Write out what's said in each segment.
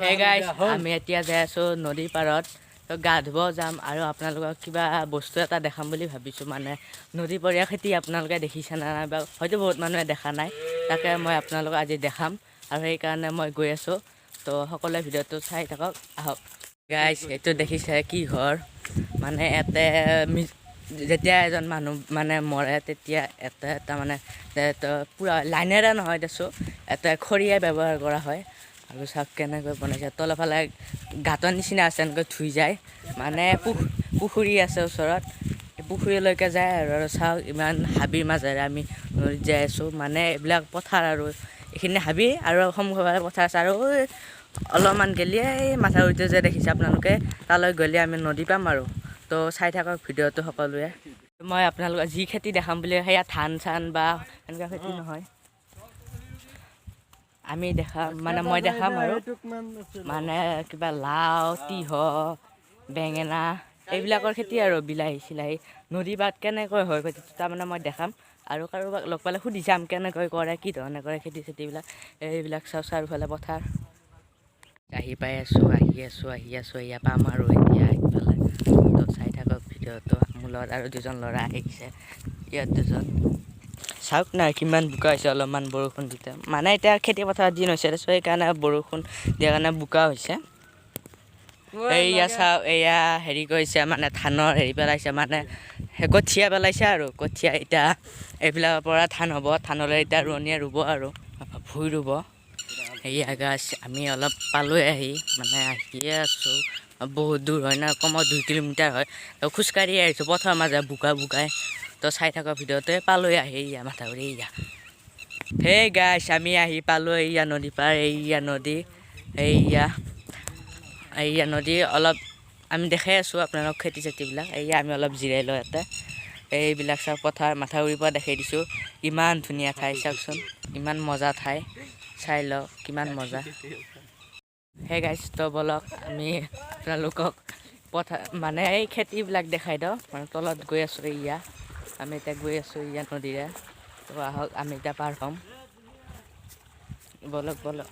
হে গাইছ, আমি এতিয়া যাই আছোঁ নদীৰ পাৰত। তো গা ধুব যাম আৰু আপোনালোকক কিবা বস্তু এটা দেখাম বুলি ভাবিছোঁ। মানে নদী পৰীয়া খেতি আপোনালোকে দেখিছে নে নাই বা হয়তো বহুত মানুহে দেখা নাই। তাকে মই আপোনালোকক আজি দেখাম আৰু সেইকাৰণে মই গৈ আছোঁ। তো সকলোৱে ভিডিঅ'টো চাই থাকক, আহক। গাইছ, এইটো দেখিছে কি ঘৰ? মানে ইয়াতে যেতিয়া এজন মানুহ মানে মৰে, তেতিয়া এটা এটা মানে পূৰা লাইনেৰে নহয় দেচোন, এটা খৰিয়ে ব্যৱহাৰ কৰা হয়। আৰু চাওক কেনেকৈ বনাইছে। তলফালে গাঁতৰ নিচিনা আছে, এনেকৈ ধুই যায়। মানে পুখুৰী আছে ওচৰত, এই পুখুৰীলৈকে যায়। আৰু চাওক, ইমান হাবিৰ মাজেৰে আমি নদীত যাই আছোঁ। মানে এইবিলাক পথাৰ আৰু এইখিনি হাবি আৰু সন্মুখৰ ফালে পথাৰ আছে। আৰু ঐ অলপমান গ'লে এই মাথাউৰিটো যে দেখিছে আপোনালোকে, তালৈ গ'লে আমি নদী পাম। আৰু তো চাই থাকক ভিডিঅ'টো সকলোৱে। মই আপোনালোকক যি খেতি দেখাম বুলি, সেয়া ধান চান বা এনেকুৱা খেতি নহয়। আমি দেখাম, মানে মই দেখাম আৰু মানে কিবা লাও, তিয়হ, বেঙেনা এইবিলাকৰ খেতি আৰু বিলাহী চিলাহী নদী পাৰত কেনেকৈ হয় খেতিটো, তাৰমানে মই দেখাম। আৰু কাৰোবাক লগ পালে সুধি চাম কেনেকৈ কৰে, কি ধৰণে কৰে খেতি চেতিবিলাক। এইবিলাক চাওঁ, চাৰিওফালে পথাৰ। আহি পাই আছোঁ, আহি আছোঁ, আহি আছোঁ। এয়া পাম আৰু এতিয়া ইফালে। তো চাই থাকক ভিডিঅ'টো। মোৰ লগত আৰু দুজন ল'ৰা আহিছে, ইয়াত দুজন। চাওক না কিমান বোকা হৈছে অলপমান বৰষুণ দিওঁতে। মানে এতিয়া খেতি পথাৰৰ দিন হৈছে দেচোন, সেইকাৰণে বৰষুণ দিয়াৰ কাৰণে বোকা হৈছে। এইয়া চাওক, এয়া হেৰি কৰিছে, মানে ধানৰ হেৰি পেলাইছে, মানে সেই কঠীয়া পেলাইছে। আৰু কঠীয়া এতিয়া এইবিলাকৰ পৰা ধান হ'ব। ধানলৈ এতিয়া ৰোৱনীয়ে ৰুব আৰু ভূঁই ৰুব। এয়া গাছ, আমি অলপ পালোৱে আহি, মানে আহিয়ে আছোঁ। বহুত দূৰ হয় না, কমত 2 কিলোমিটাৰ হয়। তো খোজকাঢ়ি আহিছোঁ পথাৰৰ মাজে বোকা বোকাই। তো চাই থাকক ভিডিঅ'টোৱে। পালোৱে আহি, এইয়া মাথাউৰি এইয়া। হে গাইছ, আমি আহি পালোঁ এইয়া নদী পাৰ। এইয়া নদী, এইয়া এইয়া নদী। অলপ আমি দেখাই আছোঁ আপোনালোক খেতি চেতিবিলাক। এইয়া আমি অলপ জিৰাই লওঁ ইয়াতে। এইবিলাক চাওক, পথাৰ, মাথাউৰিৰ পৰা দেখাই দিছোঁ। ইমান ধুনীয়া ঠাই, চাওকচোন, ইমান মজা ঠাই। চাই লওক কিমান মজা। হে গাইছ, তো বলক, আমি আপোনালোকক পথাৰ, মানে এই খেতিবিলাক দেখাই দিওঁ। মানে তলত গৈ আছোঁ। এইয়া আমি এতিয়া গৈ আছোঁ ইয়া নদীৰে। তো আহক, আমি এতিয়া পাৰ হ'ম। বলক বলক।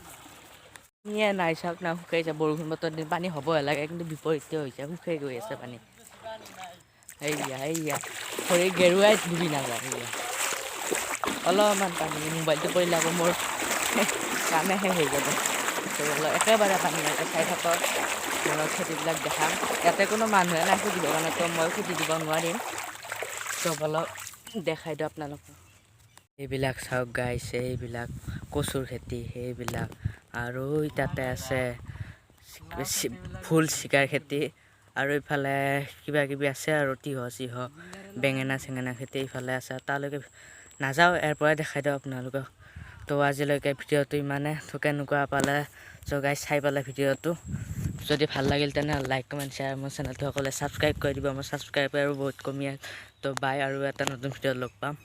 পানীয়ে নাই, চাওক না, শুকাইছে। বৰষুণ বতৰ দিন পানী হ'বহে লাগে, কিন্তু বিপৰীতে হৈছে, শুকাই গৈ আছে পানী। এইয়া এইয়া, ভৰি গেৰুৱাই ডুবি নাযায়। এইয়া অলপমান পানী, মোবাইলটো পৰিলে আকৌ মোৰ কামে শেষ হৈ যাব। তো অলপ একেবাৰে পানী নাই। চাই থাকক, মই খেতিবিলাক দেখাম। ইয়াতে কোনো মানুহে নাই সুধিবৰ কাৰণে, তো মই সুধি দিব নোৱাৰিম। তো বলক, দেখাই দিওঁ আপোনালোকক। এইবিলাক চাওক গাইছে, এইবিলাক কচুৰ খেতি সেইবিলাক। আৰু তাতে আছে ফুল জিকাৰ খেতি। আৰু ইফালে কিবা কিবি আছে আৰু তিয়হ চিয়হ, বেঙেনা চেঙেনা খেতি ইফালে আছে। তালৈকে নাযাওঁ, ইয়াৰ পৰাই দেখাই দিওঁ আপোনালোকক। তো আজিলৈকে ভিডিঅ'টো ইমানে। তো কেনেকুৱা পালে চ' গাইজ, চাই পালে ভিডিঅ'টো? যদি ভাল লাগিল, তেনেহ'লে লাইক, কমেণ্ট, শ্বেয়াৰ, মোৰ চেনেলটো সকলোৱে ছাবস্ক্ৰাইব কৰি দিব। মোৰ ছাবস্ক্ৰাইবাৰো বহুত কমি আছে। তো বাই, আৰু এটা নতুন ভিডিঅ'ত লগ পাম।